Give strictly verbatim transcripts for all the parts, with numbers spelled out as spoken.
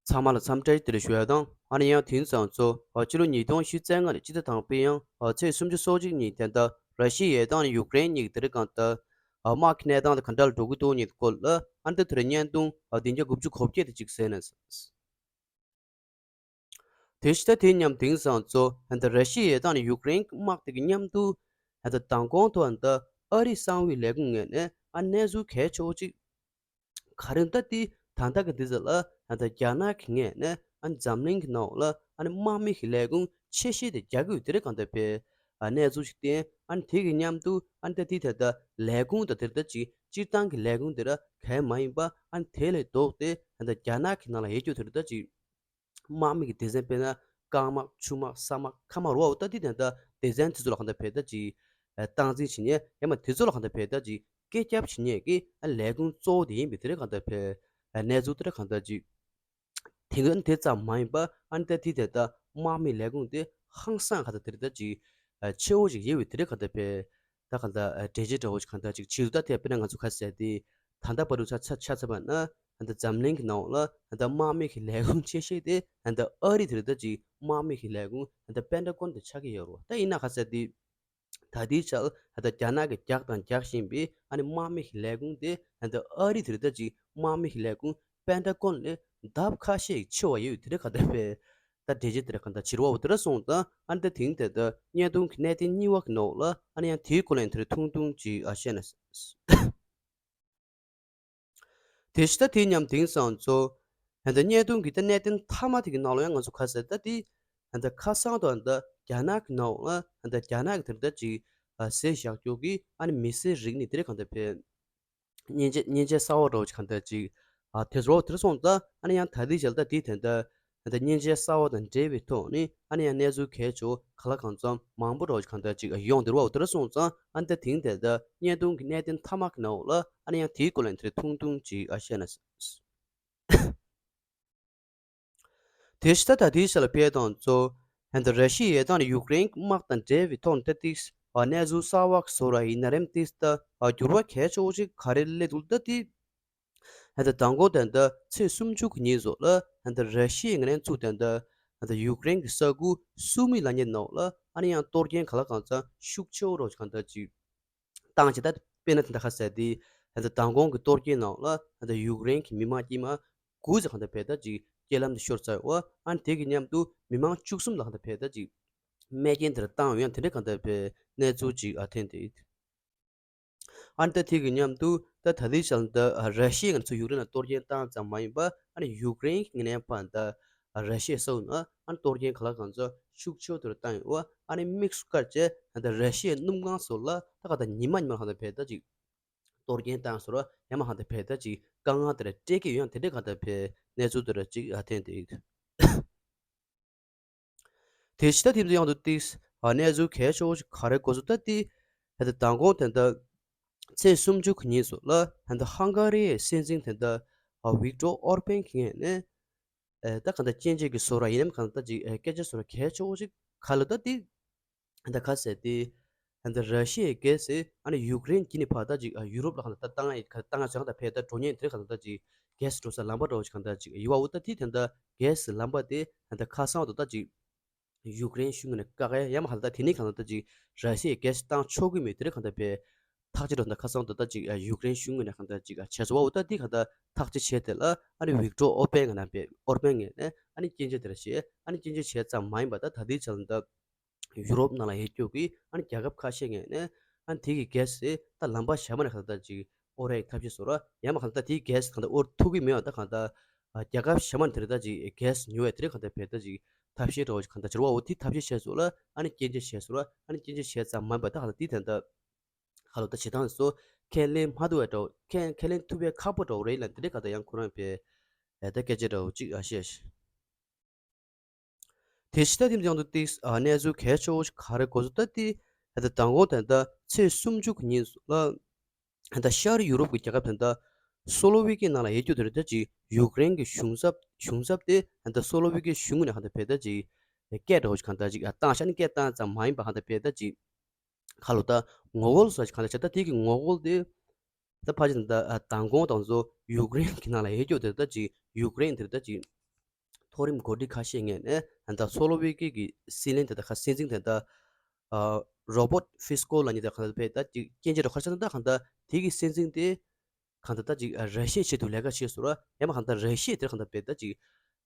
ཚང་མ་ལ་འཚམས་འདྲི་བདེ་ལེགས་ཞུ་ཡ་དང་། ཨ་ནི་ཡང་དེང་སང་ཚོ་ཕྱི་ལོ་ཉིས་སྟོང་ཉི་ཤུ་རྩ་ལྔ་ནས་སྤྱི་ཟླ་དང་པོའི་ཡང་ཚེས་སུམ་ཅུ་སོ་གཅིག་ཉིན་ད་ལྟ་ར་ཤི་ཡའི་དང་ཡུཀ་རེན་གཉིས་ཀྱི་དེ་རིང་གང་ལྟར་དམག་གི་གནས་སྟངས་དེ་ག་འདྲ་ལ་འགྲོ་གི་འདུག་ཉིད་སྐོར་ལ་ཨ་ནི་ད་དེ་རིང་བརྙན་ཐུང་བདུན་བརྒྱ་དགུ་བཅུ་གོ་བརྒྱད་དེ་གཅིག་གསན་ན། དེ་ཕྱི་ད་དེ་མཉམ་དེང་སང་ཚོ་ད་ར་ཤི་ཡའི་དང་ནི་ཡུཀ་རེན་གྱི་དམག་དེ་གི་མཉམ་དུ་ད་མདང་དགོང་ཐོག་ད་ཨ་རི་གསང་བའི་ལས་ཁུངས་ངོས་ནས་ཨ་གནས་ཚུལ་གལ་ཆེ་བོ་གཅིག་ག་རེ་ད་དེ་ད་ལྟ་གི་འདི་ཚོ་ལ་ད་རྒྱ་ནག་གི་ངོས་ནས་ཨ་འཛམ་གླིང་གི་ནང་ལ་ཨ་ནི་དམག་མི་གི་ལས་ཁུངས་ཆེ་ཤོས་དེ་རྒྱག་གི་ཡོད་དེ་རེད། གང་ལྟར་བས་ཨ་གནས་ཚུལ་ཞིག་བསྟན། ཨ་ནི་དེ་གི་མཉམ་དུ་ཨ་ནི་ད་དེ་ད་ལྟ་ལས་ཁུངས་དང་དེ་ད་ཅིག་སྤྱིར་བཏང་གི་ལས་ཁུངས་དེ་ར་གལ་མ་ཡིན་པ་ཨ་ནི་དེ་ལས་ལྡོག་སྟེ་ད་རྒྱ་ནག་གི་ནང་ལ་ཡོད་རྒྱུ་དེ་ར་ད་ཅིག་དམག་མི་གི་སྡེ་ཚན་དཔེར་ན་རྐང་དམག་ཆུ་དམག་ས་དམག་མཁའ་དམག་རུ་བ་ད་དེ་ད་ད་སྡེ་ཚན་དེ་ཚོ་ལ་གང་ལྟར་བས་ད་ཅིག་སྟངས་འཛིན་བྱེད་མཁན་ཡང་མ་དེ་ཚོ་ལ་གང་ལྟར་བས་ད་ཅིག་སྐད་རྒྱབ་བྱེད་མཁན་གི་ལས་ཁུངས་གཙོ་བོ་དེ་ཡིན་པའི་དེ་རེད། གང་ལྟར་བས་གནས་ཚུལ་དེ་ར་གང་ལྟར་ཅིག་དེ་ག་དེ་ཙམ་མ་ཡིན་པ་ཨ་ནི་ད་དེ་ད་ད་དམག་མི་ལས་ཁུངས་དེ་ཧང་སང་གང་ལྟར་དེ་རེད་ད་ཅིག་ཆེ་བོ་ཞིག་ཡོད་པའི་དེ་རེད། གང་ལྟར་བས་ད་གང་ལྟར་འགྲེལ་བྱེད་འདྲ་བོ་ཞིག་གང་ལྟར་ཅིག་བྱེད་དུས་ད་དེ་དཔེར་ན་ང་ཚོ་ག་ཟེར་དེ་ད་ལྟ་བར་དུ་ཆ་ཆ་ཆ་ཚ་བ་ན་ད་འཛམ་གླིང་གི་ནང་ལ་ད་དམག་མི་གི་ལས་ཁུངས་ཆེ་ཤོས་དེ་ད་ཨ་རི་དེ་རེད་ད་ཅིག་དམག་མི་གི་ལས་ཁུངས་ད་པེན་ཊ་གོན་དེ་ཆགས་ཀྱི་ཡོད་རེད། ད་ཡིན་ན་ག་ཟེར་དེ་ད་ལྟའི་ཆར་ད་རྒྱ་ནག་གི་རྒྱག་དང་རྒྱག་བཞིན་པའི་ཨ་ནི་དམག་མི་གི་ལས་ཁུངས་དེ་ད་ཨ་རི་དེ་རེད་ད་ཅིག་དམག་མི་གི་ལས་ཁུངས་པེན་ཊ་གོན་ལས་ལྡབ་ཁ་ཤས་ཆེ་བ་ཡོད་དེ་རེད། གང་ལྟར་བས་ད་འགྲེལ་བྱེད་དེ་ར་གང་ལྟར་བྱེད་རོགས་དེ་ར་སོང་ཙང་ཨ་ནི་ད་དེང་དེ་ད་བརྙན་ཐུང་གི་གནད་དོན་གཉིས་པ་གི་ནང་ལ་ཨ་ནི་ཡང་དེའི་སྐོར་ལ་ཡང་དེ་རིང་ཐུང་ཐུང་ཅིག་ཨ་བཤད་ན། དེ་ཕྱི་ད་དེ་མཉམ་དེང་སང་ཚོ་ད་ལྟ་བརྙན་ཐུང་གི་ད་གནད་དོན་མཐའ་མ་དེ་གི་ནང་ལ་ཡང་ང་ཚོ་ག་ཟེར་ད་དེ་ད་ལྟ་ཁ་སང་དང་ད་རྒྱ་ནག་གི་ནང་ལ་ད་ལྟ་རྒྱ་ནག་གི་དེ་ད་ཅིག་ཟས་བཞག་རྒྱུ་གི་ཨ་ནི་མི་སེར་རིག་གནས་དེ་རེད། གང་ལྟར་བས་མཉེན་ཆས་མཉེན་ཆས་གསར་བ་འདྲ་བོ་ཅིག་གང་ལྟར་ཅིག་ཨ་དེ་ཚོ་དེར་སོང་ཙང་ཨ་ནི་ཡང་ད་ལྟའི་ཞལ་ད་དེ་ད་ལྟ་ད་ལྟ་མཉེན་ཆས་གསར་བ་དང་འབྲེལ་བའི་ཐོག་ནས་ཨ་ནི་ཡང་གནས་ཚུལ་གལ་ཆེ་བོ་ག་ལ་གང་འཚམ་མང་པོ་འདྲ་བོ་ཅིག་གང་ལྟར་ཅིག་ཡོང་དེར་བ་དེར་སོང་ཙང་ཨ་ནི་ད་དེང་དེ་ད་བརྙན་ཐུང་གི་གནད་དོན་མཐའ་མ་གི་ནང་ལ་ཨ་ནི་ཡང་དེའི་སྐོར་ལ་དེ་ཐུང་ཐུང་ཅིག་ཨ་བཤད་ན། དེ་ཕྱི་ད་ད་དེའི་ཞལ་ལ་ཕེབས་དང་གཙོ་ད་ལྟ་ར་ཤི་ཡའི་དང་ཡུཀ་རེན་གྱི་དམག་དང་འབྲེལ་བའི་ཐོག་ནས་ད་ཏིག་གནས་ཚུལ་གསར་བ་བཟོ་ར་ཡིན་ན་རེམ་ཏིག་ད་འགྱུར་བ་གལ་ཆེ་བོ་ཞིག་ག་རེ་སླེབས་འདུག་ད་ཏིག་ད་ལྟ་མདང་དགོང་ད་ལྟ་ཚེས་སུམ་ཅུ་གི་ཉིན་བཟོ་ལ་ད་ལྟ་ར་ཤི་ཡའི་ངོས་ནས་ཚུགས་ད་ལྟ་ད་ལྟ་ཡུཀ་རེན་གྱི་ས་ཁུལ་སུ་མི་ལབ་མཁན་ནང་ལ་ཨ་ནི་ཡང་གཏོར་སྐྱོན་ག་ལ་གང་འཚམ་ཤུགས་ཆེ་བོ་རོ་གང་ལྟར་ཅིག་བཏང་བྱས། ད་དཔེར་ན་ད་ལྟ་ག་ཟེར་དེ་ད་ལྟ་མདང་དགོང་གི་གཏོར་སྐྱོན་ནང་ལ་ད་ལྟ་ཡུཀ་རེན་གྱི་མི་མང་དཀྱུས་མ་དགུ་ཙམ་གང་ལྟར་བས་ད་ཅིག་རྐྱེན་ལམ་དུ་ཤོར་ཚར་ཡོད། ཨ་ནི་དེ་གི་མཉམ་དུ་མི་མང་བཅུ་གསུམ་ལ་གང་ལྟར་བས་ད་ཅིག་རྨས་སྐྱོན་དེར་བཏང་ཡོད། ཡང་དེ་འདྲ་གང་ལྟར་བས་གནས་ཚུལ་ཅིག་ཨ་ཐོན་ཏེ། ཨ་ནི་ད་དེ་གི་མཉམ་དུ་ད་ད་ལྟའི་ཆར་ད་ར་ཤི་ཡས་ང་ཚོ་ཡུཀ་རེན་ལ་གཏོར་སྐྱོན་བཏང་ཙམ་མ་ཡིན་པ་ཨ་ནི་ཡུཀ་རེན་གྱི་ངོས་ནས་ཕར་ད་ར་ཤི་ཡའི་ས་ཁུལ་ནང་ཨ་ནི་གཏོར་སྐྱོན་ག་ལ་གང་འཚམ་ཤུགས་ཆེ་བོ་དེར་བཏང་ཡོད། ཨ་ནི་དམིགས་སུ་བཀར་བྱས་ད་ར་ཤི་ཡའི་སྣུམ་ཁང་ཚོ་ལ་ད་ག་ད་ཉི་མ་ཉི་མ་གང་ལྟར་བས་ད་ཅིག་གཏོར་སྐྱོན་བཏང་སོང་ར་ཡང་མ་གང་ལྟར་བས་ད་ཅིག་དཀའ་ངལ་དེར་སྤྲད་ཀྱི་ཡོད། ཡང་དེ་འདྲའི་གང་ལྟར་བས་གནས་ཚུལ་དེར་ཅིག་ཨ་ཐོན་ཏེ་ཡོད། དེ་ཕྱི་ད་དེ་ཚོ་ཡང་དུ་ཏིག་གནས་ཚུལ་གལ་ཆེ་བོ་ཞིག་ག་རེ་གོ་སོང་ད་ཏིག་ད་ལྟ་མདང་དགོང་དེ་འདྲ་ཚེས་སུམ་ཅུ་གི་ཉིན་སོགས་ལ་ད་ལྟ་ཧང་ག་རི་ཡའི་སྲིད་འཛིན་དེ་འདྲ་ཝིག་ཏོར་ཨོར་པན་གྱི་ངོས་ནས་ད་གང་ལྟར་སྐྱོན་བརྗོད་ཀྱི་བཟོ་འདྲ་ཡིན་ནམ་གང་ལྟར་ཅིག་སྐད་ཆ་བཟོ་འདྲ་གལ་ཆེ་བོ་ཞིག་ག་ལ་ད་ཏིག་ད་ག་ཟེར་ཏེ། ད་ར་ཤི་ཡའི་གྷེ་སི་ཨ་ནི་ཡུཀ་རེན་གྱི་ནི་ཕར་ད་ཅིག་ཡུ་རོབ་ལ་གང་ལྟར་བཏང་ཡི་གང་ལྟར་བཏང་ཡ་བྱས་གང་ལྟར་བས་ད་འགྲོ་མཁན་དེ་གང་ལྟར་ཅིག་གྷེ་སི་འགྲོ་ས་ལམ་པ་འདྲ་བོ་ཅིག་གང་ལྟར་ཅིག་ཡོད་པ། འོ་ད་དེ་དེ་འདྲ་གྷེ་སི་ལམ་པ་དེ་ད་ཁ་སང་འོ་ད་ཅིག་ཡུཀ་རེན་གཞུང་ངོས་ནས་བཀག་ཡ་ཡང་མ་གང་ལྟར་དེ་ནི་གང་ལྟར་ཅིག་ར་ཤི་ཡའི་གྷེ་སི་བཏང་ཆོག་གི་མེད་དེ་རེད། གང་ལྟར་བས་ཐག་གཅོད་འདྲ་ད་ཁ་སང་འོ་ད་ཅིག་ཡུཀ་རེན་གཞུང་ངོས་ནས་གང་ལྟར་ཅིག་བྱས་སོང་བ། འོ་ད་དེ་གང་ལྟར་ཐག་གཅོད་བྱས་དེ་ལ་ཨ་ནི་ཝིག་ཏོར་ཨོར་པན་གྱི་ནང་པའི་ཨོར་པན་ངོས་ནས་ཨ་ནི་སྐྱོན་བརྗོད་དེ་འདྲ་བྱས། ཨ་ནི་སྐྱོན་བརྗོད་བྱས་ཙམ་མ་ཡིན་པ་ད་ད་ལྟའི་ཆར་ད་ཡུ་རོབ་ནང་ལ་ཡོད་རྒྱུ་གི་ཨ་ནི་རྒྱལ་ཁབ་ཁ་ཤས་ངོས་ནས་ཨ་ནི་དེ་གི་གྷེ་སི་ད་ལམ་པ་གཞན་པ་ནས་གང་ལྟར་ཅིག་དབོར་ཡའི་ཐབས་ཤེས་བཟོ་འདྲ་ཡང་མ་གང་ལྟར་དེའི་གྷེ་སི་གང་ལྟར་དབོར་ཐུབ་ཀྱི་མེད་པ། ད་གང་ལྟར་རྒྱལ་ཁབ་གཞན་པ་ནས་དེ་རེད་ད་ཅིག་གྷེ་སི་ཉོ་བའི་དེ་རེད་གང་ལྟར་བས་ད་ཅིག་ཐབས་ཤེས་འདྲ་བོ་ཅིག་གང་ལྟར་བྱེད་རོགས། འོ་དེ་ཐབས་ཤེས་བྱས་སོང་ལ་ཨ་ནི་སྐྱོན་བརྗོད་བྱས་སོང་ལ་ཨ་ནི་སྐྱོན་བརྗོད་བྱས་ཙམ་མ་ཡིན་པ། ད་གང་ལྟར་དེ་ད་ལྟ་ཁ་ལོ་ད་བྱེད་སྟངས་སོ་ཁས་ལེན་མ་ཐུབ་པའི་འདྲ་བོ་ཁས་ཁས་ལེན་ཐུབ་པའི་ཁག་པོ་འདྲ་བོ་རེད་ལ་དེ་རེད་གང་ལྟར་ཡང་ཁོ་རང་བས་ད་སྐད་ཆ་འདྲ་བོ་ཅིག་ཨ་བཤད། དེ་ཕྱི་ད་དེ་ཡང་དུ་ཏིག་གནས་ཚུལ་གལ་ཆེ་བོ་ཞིག་ག་རེ་གོ་སོང་ད་ཏིག་ད་ལྟ་མདང་དགོང་ད་ལྟ་ཚེས་སུམ་ཅུ་གི་ཉིན་ལ་ད་ལྟ་ཤར་ཡུ་རོབ་ཀྱི་རྒྱལ་ཁབ་ད་ལྟ་སོ་ལོ་ཝི་ཀི་ནང་ལ་ཡོད་རྒྱུ་དེ་རེད་ད་ཅིག་ཡུཀ་རེན་གྱི་གཞུང་ཚབ་གཞུང་ཚབ་དེ་ད་ལྟ་སོ་ལོ་ཝི་ཀི་གཞུང་ནས་གང་ལྟར་བས་ད་ཅིག་སྐད་འདྲ་བོ་ཞིག་གང་ལྟར་ཅིག་བཏང་ཤག་ནི་སྐད་བཏང་ཙམ་མ་ཡིན་པ་གང་ལྟར་བས་ད་ཅིག་ཁ་ལོ་ད་ངོ་རྒོལ་སོགས་ཤིག་གང་ལྟར་བྱས། ད་དེ་གི་ངོ་རྒོལ་དེ་ད་ཕལ་ཆེར་ད་ལྟ་མདང་དགོང་དང་ཚོ་ཡུཀ་རེན་གྱི་ནང་ལ་ཡོད་རྒྱུ་དེ་རེད་ད་ཅིག་ཡུཀ་རེན་དེ་རེད་ད་ཅིག་ མཐོ་རིམ་འགོ་ཁྲིད་ཁ་ཤས་ངོས་ནས་ད་སོ་ལོ་ཝི་ཀི་གི་སྲིད་བློན་དེ་དག་ཁ་སྲིད་འཛིན་དེ་དག་ཨ་རོ་བོར་ཧྥི་སི་ཀོ་ལབ་མཁན་དེ་ག་ད་བས་ད་ཅིག་སྐྱོན་བརྗོད་རོགས་ཁ་ཆགས་ད་གང་ད་དེ་གི་སྲིད་འཛིན་དེ་གང་ད་ད་ཅིག་ར་ཤི་ཡའི་ཆེད་དུ་ལས་ཀ་བྱས་སོང་ར། ཡང་མ་གང་ད་ར་ཤི་ཡ་དེར་གང་ད་བས་ད་ཅིག་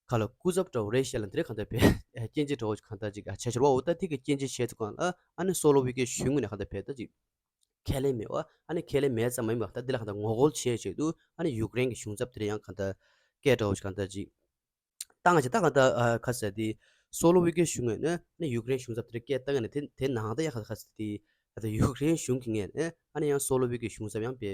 ཁ་ལ་སྐུ་ཚབ་འདྲ་བོ་རེད་ཤག་ལ་འདིར་གང་ད་བས་སྐྱོན་བརྗོད་འདྲ་བོ་གང་ད་ཅིག་བྱས་ཤོར་བ་འོ་ད་དེ་གི་སྐྱོན་བརྗོད་བྱས་ཚུལ་གང་ལ་ཨ་ནི་སོ་ལོ་ཝི་ཀི་གཞུང་ངོས་ནས་གང་ད་བས་ད་ཅིག་ཁས་ལེན་མེད་པ། ཨ་ནི་ཁས་ལེན་མེད་ཙམ་མ་ཡིན་པར་ད་འདི་ལ་གང་ལྟར་ངོ་རྒོལ་བྱེད་ཆེད་དུ་ཨ་ནི་ཡུཀ་རེན་གྱི་གཞུང་ཚབ་དེར་ཡང་གང་ལྟར་སྐད་འདྲ་བོ་ཞིག་གང་ལྟར་ཅིག་བཏང་བྱས། ད་གང་ལྟར་ཨ་ག་ཟེར་དེ་སོ་ལོ་ཝི་ཀའི་གཞུང་ངོས་ནས་ཨ་ནི་ཡུཀ་རེན་གཞུང་ཚབ་དེར་སྐད་བཏང་ནས་དེ་དེ་ནང་ད་ཡང་ག་ཟེར་དེ་ད་ཡུཀ་རེན་གཞུང་གི་ངོས་ནས་ཨ་ནི་ཡང་སོ་ལོ་ཝི་ཀའི་གཞུང་ཚབ་ཡང་དཔེ་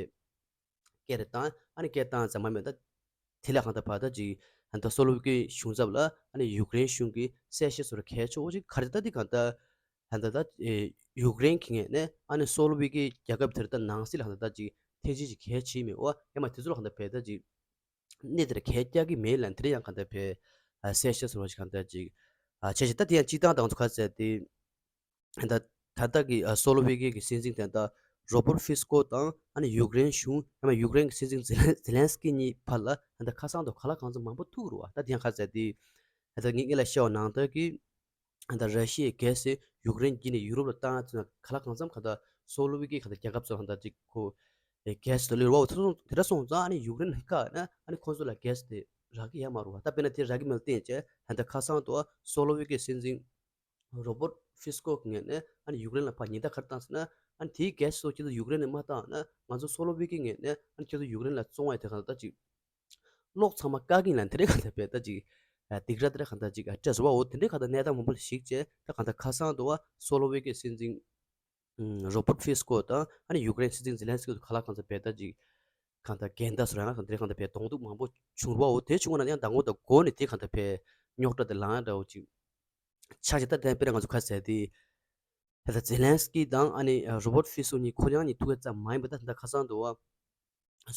སྐད་རེ་བཏང་། ཨ་ནི་སྐད་བཏང་ཙམ་མ་མེད་ད་དེ་ལ་གང་ལྟར་བར་ད་ཅིག་ད་སོ་ལོ་ཝི་ཀའི་གཞུང་ཚབ་ལ་ཨ་ནི་ཡུཀ་རེན་གཞུང་གི་གསལ་བཤད་སོགས་གལ་ཆེ་བོ་ཅིག་ག་རེ་ད་དེ་གང་ལྟར་ད་ད་ཡུཀ་རེན་གྱི་ངོས་ནས་ཨ་ནི་སོ་ལོ་ཝི་ཀའི་རྒྱལ་ཁབ་དེར་ད་ནང་སྲིད་ལ་གང་ལྟར་ད་ཅིག་ཐེ་ཇུས་ཅིག་གལ་ཆེ་མེད་པ། ཡང་མ་དེ་ཚོ་ལ་གང་ལྟར་བས་ད་ཅིག་གནས་དེར་གལ་རྒྱག་གི་མེད་ལ་དེར་ཡང་གང་ལྟར་བས་གསལ་བཤད་སོགས་ཅིག་གང་ལྟར་ཅིག་བྱས་ཤིང་། ད་དེ་ཡང་སྤྱིར་བཏང་དང་ཚོ་ག་ཟེར་ཏེ། ད་ད་ལྟ་གི་ཨ་སོ་ལོ་ཝི་ཀི་གི་སྲིད་འཛིན་དེ་ད་རོ་བོར་ཧྥི་སི་ཀོ་དང་ཨ་ནི་ཡུཀ་རེན་གཞུང་ཡང་ན་ཡུཀ་རེན་གྱི་སྲིད་འཛིན་ཛེ་ལན་ཛེ་ལན་སི་ཀི་གཉིས་བར་ལ་ད་ཁ་སང་དུ་ག་ལ་གང་འཚམ་མང་པོ་ཐུག་རུ་བ། ད་དེ་ཡང་ག་ཟེར་ཏེ་ད་ངས་ངེད་ལ་བཤད་པ་ནང་ལྟར་གྱི་ད་ར་ཤི་ཡའི་གེ་སི་ཡུཀ་རེན་བརྒྱུད་ནས་ཡུ་རོབ་ལ་བཏང་ཡ་ཚུན་ག་ལ་གང་འཚམ་ག་ད་སོ་ལོ་ཝི་ཀི་ག་ད་རྒྱལ་ཁབ་ཚོ་ག་ད་ཅིག་ཁོ་གེ་སི་དེ་ལས་རུ་བ་དེ་སོང་དེ་འདྲ་སོང་ཙང་ཨ་ནི་ཡུཀ་རེན་ལ་བཀག་ན་ཨ་ནི་ཁོ་ཚོ་ལ་གེ་སི་དེ་རག་གི་ཡ་མ་རུ་བ། ད་དཔེར་ན་དེ་རག་གི་མེད་ལ་བརྟེན་བྱས་ད་ཁ་སང་དུ་སོ་ལོ་ཝི་ཀི་སྲིད་འཛིན་རོ་བོར་ཧྥི་སི་ཀོ་གི་ངོས་ནས་ཨ་ནི་ཡུཀ་རེན་ལ་ཕར་ཉེན་བརྡ་ག་རེ་བཏང་ཟེར་ན། ཨ་ནི་དེའི་གེ་སི་སོགས་ཁྱེད་ཚོ་ཡུཀ་རེན་ནས་མ་བཏང་ན་ང་ཚོ་སོ་ལོ་ཝི་ཀི་ངོས་ནས་ཨ་ནི་ཁྱེད་ཚོ་ཡུཀ་རེན་ལ་བཙོང་བ་དེ་གང་ལྟར་ཅིག་གློག་ཚང་མ་བཀག་གིན་ལ་དེ་རེད་གང་ལྟར་བས་ད་ཅིག་སྡིགས་ར་དེ་རེད་གང་ལྟར་ཅིག་སྤྲད་བཟོ་བ་འོ་དེ་འདྲའི་གང་ལྟར་གནས་སྟངས་མང་པོ་ལ་གཞིགས་བྱས་ད་གང་ལྟར་ཁ་སང་དུ་བ་སོ་ལོ་ཝི་ཀི་སྲིད་འཛིན་རོ་བོར་ཧྥི་སི་ཀོ་དང་ཨ་ནི་ཡུཀ་རེན་སྲིད་འཛིན་ཛེ་ལན་སི་ཀི་ག་ལ་གང་ལྟར་བས་ད་ཅིག་གང་ལྟར་འགལ་ཟླ་བཟོ་ར་གང་ལྟར་གང་ལྟར་བས་གདོང་གཏུག་མང་པོ་བྱུང་བ་འོ་དེ་བྱུང་བ་ན་ཡང་མདང་དགོང་དང་འགོ་ནས་དེ་གང་ལྟར་བས་རྙོག་དྲ་དེ་ལངས་འདྲ་བོ་ཅིག་ཆགས་ཀྱི། ད་ལྟ་དཔེར་ན་ང་ཚོ་ཁ་ཟེར་དེ་ད་ལྟ་ཛེ་ལན་སི་ཀི་དང་ཨ་ནི་རོ་བོར་ཧྥི་སི་ཀོ་གཉིས་ཁོ་རང་གཉིས་ཐུག་ཡ་ཙམ་མ་ཡིན་པ་ད་ད་ལྟ་ཁ་སང་དུ་བ་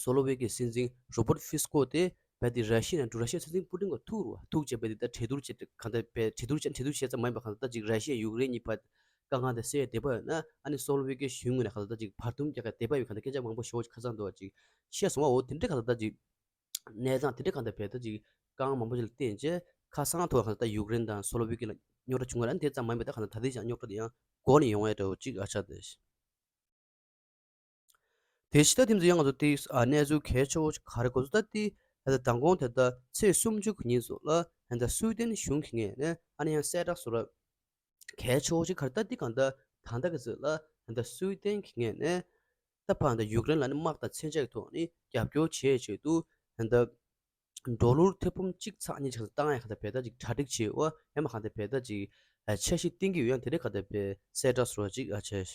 སོ་ལོ་ཝི་ཀི་སྲིད་འཛིན་རོ་བོར་ཧྥི་སི་ཀོ་དེ་བས་དེ་ར་ཤི་ཡ་ནས་འགྲོ་ར་ཤི་ཡའི་སྲིད་འཛིན་པུ་ཏིན་ག་ཐུག་རུ་བ་ཐུག་བྱས་བས་དེ་ད་གྲོས་བསྡུར་བྱས་གང་ལྟར་བས་གྲོས་བསྡུར་བྱས་གྲོས་བསྡུར་བྱས་ཙམ་མ་ཡིན་པ་གང་ལྟར་ད་ཅིག་ར་ཤི་ཡ་ཡུཀ་རེན་གཉིས་བར་དཀའ་ངལ་དེ་སེལ་ཡ་དེ་བ་ཡོད་ན་ཨ་ནི་སོ་ལོ་ཝི་ཀི་གཞུང་ངོས་ནས་གང་ལྟར་ད་ཅིག་བར་འདུམ་རྒྱག་ག་དེ་བ་ཡོད་གང་ལྟར་སྐད་ཆ་མང་པོ་ཞོག་ཅིག་ཁ་སང་དུ་བ་ཅིག་བཤད་སོང་བ་འོ་དེ་འདྲའི་གང་ལྟར་ད་ཅིག་གནས་སྟངས་དེ་འདྲ་གང་ལྟར་བས་ད་ཅིག་རྐང་མང་པོ་ཞིག་ལ་བརྟེན་བྱས་ཁ་སང་ཐོག་གང་ལྟར་ད་ཡུཀ་རེན་དང་སོ་ལོ་ཝི་ཀི་ལ་རྙོག་དྲ་བྱུང་བ་ར། དེ་ཙམ་མ་ཡིན་པ་ད་གང་ལྟར་ད་ལྟའི་ཆར་རྙོག་དྲ་དེ་ཡང་འགོ་ནས་ཡོང་ཡ་འདྲ་བོ་ཅིག་ཨ་ཆགས་ཏེ། དེ་ཕྱི་ད་དེ་ཚོ་ཡང་ང་ཚོ་དེ་ཨ་གནས་ཚུལ་གལ་ཆེ་བོ་ཅིག་ག་རེ་གོ་ཚོད་ད་དེ་ད་ལྟ་མདང་དགོང་དེ་ད་ཚེས་སུམ་ཅུ་གི་ཉིན་ཚོ་ལ་ད་ལྟ་སུའི་ཏན་གཞུང་གི་ངོས་ནས་ཨ་ནི་ཡང་གསལ་བསྒྲགས་སོགས་ར་གལ་ཆེ་བོ་ཅིག་ག་རེ་ད་དེ་གང་ལྟར་ད་ལྟ་གི་ཚོད་ལ་ད་ལྟ་སུའི་ཏན་གི་ངོས་ནས་ད་ཕར་ད་ཡུཀ་རེན་ལ་ནི་དམག་དང་མཚོན་ཆ་གི་ཐོག་ནས་རྒྱབ་སྐྱོར་བྱེད་ཆེད་དུ་ད་ལྟ་ཌོ་ལར་ཐེར་འབུམ་གཅིག་ཚེག་གཉིས་ཆགས་སྟངས་ཡང་གང་ལྟར་བས་ད་ཅིག་གྲ་སྒྲིག་བྱེད་འོ་ཡང་མ་གང་ལྟར་བས་ད་ཅིག་འཆར་གཞི་བཏིང་གི་ཡོད་ཡང་དེ་འདྲའི་གང་ལྟར་བས་གསལ་བསྒྲགས་སོགས་ཅིག་ཨ་བྱས།